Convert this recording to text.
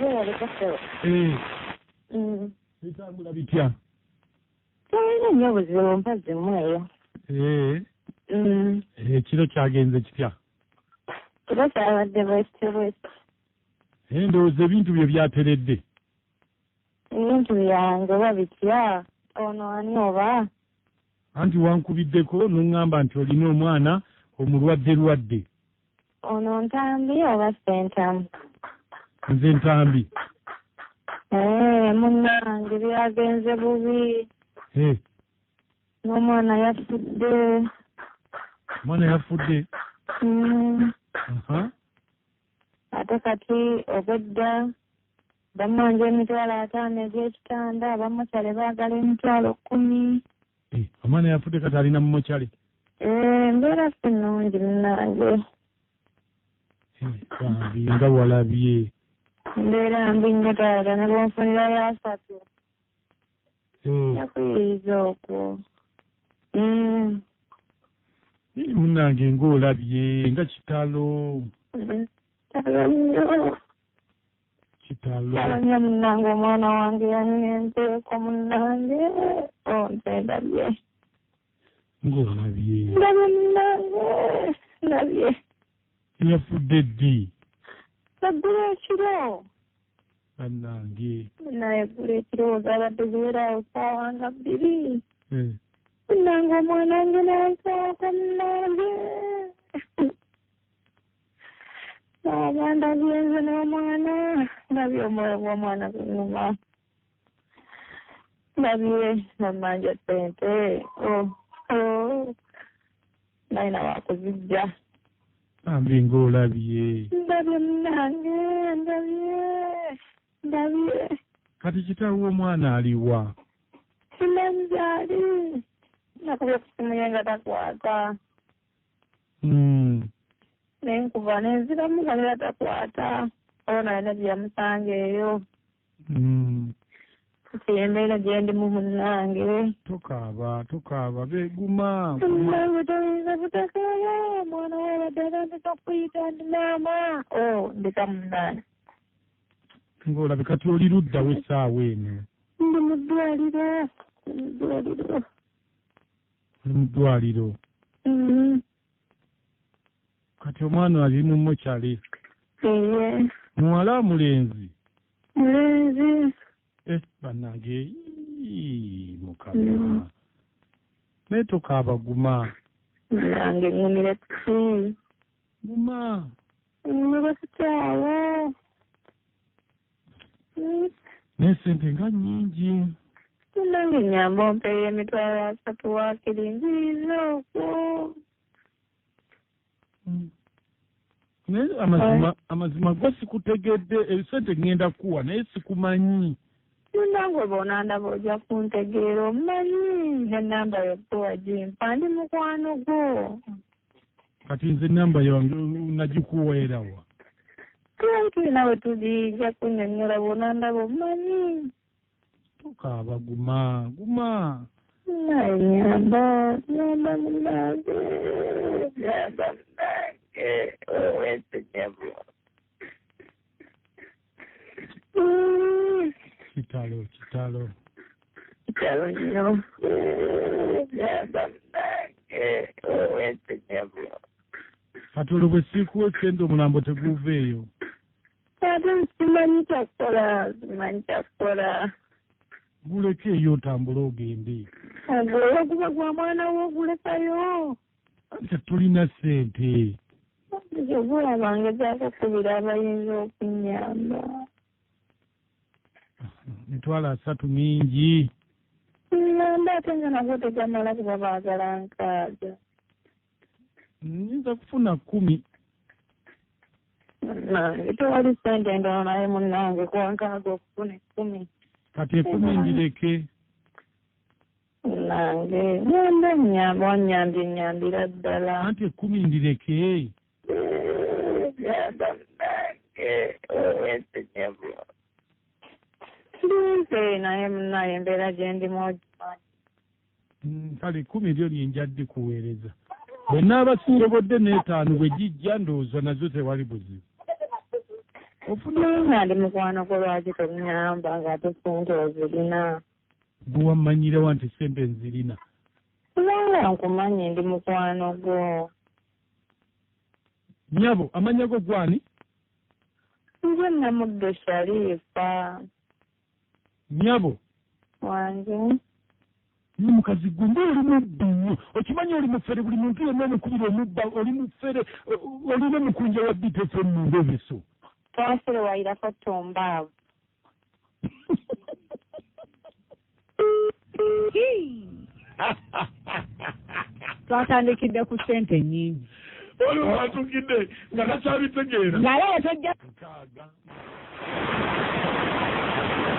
Gyewaleka ssebo. Bitambula bitya? Tolina nnyo obuzibu, mpozzi mmwe eyo. Ekiro kyagenze kitya? Kiro kyabadde bwekityo bwekityo. Ndowooza ebintu bye byateredde. Ebintu byange oba bitya? Ono ani oba? Anti wankubiddeko n'oŋŋamba nti olina omwana omulwadde lwadde. Ono Ntambi oba Ssentamu? Nze Ntambi. Munnange byagenze bubi. N'omwana yafudde. Omwana yafudde? Ate kati obwedda bamwanja 50,000 egy'ekitanda, abamokyale baagala 10,000. Omwana yafudde kati alina mumokyale? Embeera si nnungi munnange. Bambi nga walabye. Embeera mbi nnyo taata, ne bw'onfunirayo 3. Yakuyiriza okwo. Munnange ng'olabye nga kitalo. Kitalo nnyo. Kitalo. Kitalo nnyo munnange, omwana wange yangenzeeko munnange. Nze ndabye. Ng'olabye. Ndabye munnange, ndabye. Yafudde ddi? Eggulo ekiro. Bannange. Naye eggulo ekiro zaabadde ziwerawo ssaawa nga 2. Munnange omwana wange n'ansooka munnange. Baaba ndabye nze n'omwana, ndabye omwoyo gw'omwana gunnuma. Ndabye nammanja ssente. Nalina waakuzijja. Bambi ng'olabye. Ndabye munnange, ndabye, ndabye. Kati kitaawe omwana aliwa? Simanyi gy'ali. Nakubye ku ssimu ye nga takwata. Nenkuba nenziramu nga era takwata. Olwo alina gye yamusanga eyo. Kati embeera gye ndimu munnange. Tokaaba, tokaaba, beeguma. Munnange toyinza butakaaba. Omwana we abadde atandika okuyita nti maama. Ndeka munnange. Ng'olabye kati oli ludda wa essaawa eno? Ndi mu ddwaliro. Ndi mu ddwaliro. Oli mu ddwaliro? Kati omwana ali mu mokyale? Muwala mulenzi? Mulenzi. Bannange, Mukama. Naye tokaaba, guma. Munnange ŋŋumire ki? Guma. Ŋŋumire kitaawo. Naye ssente nga nnyingi. Munnange nnyamba ompeeyo 30,000 waakiri nziriza okwo. Naye amazima go sikutegedde, ebisente ŋŋenda kuwa naye sikumanyi. Munnange oba onandaba ojja kuntegeera, omumanyi ennamba yo gwe wagimpa, ndi mukwano gwo. Kati nze ennamba yange nagikuweerawa? Twali tulina we tuli, ojja kunnyonnyola bw'onandaba omumanyi. Tokaaba, guma, guma. Naye nnyamba, nnyamba munnange, nnyamba munnange, owensinyabo. Kitalo, kitalo. Kitalo nnyo. Nnyamba munnange, owensinyabo. Kati olwo bwe siikuwa essente omulambo teguveeyo? Ate simanyi kyakukola, simanyi kyakukola. Guleke eyo otambule ogende. Ogwo guba gwa mwana wo ogulekayo. Anti tetulina ssente. Ogulaba ngezaako okukubira abayinza okunnyamba. 30,000 mingi. Nnamba ate nga nagwo tegamala kuba baagala 6. Nnyinza kufuna 10. Munnange tewali ssente ndala naye munnange kuwa 6 okufuna 10. Kati 10 ngireke. Munnange nnyamba nnyamba wannyambye nnyambira ddala. Anti 10 ndireke. Nnyamba munnange owensinyabo. Nze naye munnaye embeera gye ndimu ogimanyi. Kale 10 lyo lye ndikuweereza. Bwe naaba sisobodde n'etaano bwe gijja ndowooza nazo tewali buzibu. Ofuna Nga ndi mukwano gwo, lwaki tonnyamba ng'ate ssente ozirina? Gwe wammanyirewa nti ssente nzirina? Kubanga nkumanyi, ndi mukwano gwo. Nyabo, amannya go gwani? Nze Namuddo Sharifa. Nyabo. Wange. Ni mukazi gwe, mba oli mubbi nnyo, okimanyi? Oli mufere. Buli muntu yenna omukubira omubba. Oli mufere, olina omukunja wa BTFM mu ndebeso. Twafere wayirako tumbaavu. Twatandikidde ku ssente nnyingi. Waliwo atukidde nga takyabitegeera. Ng'alaba tojja 6.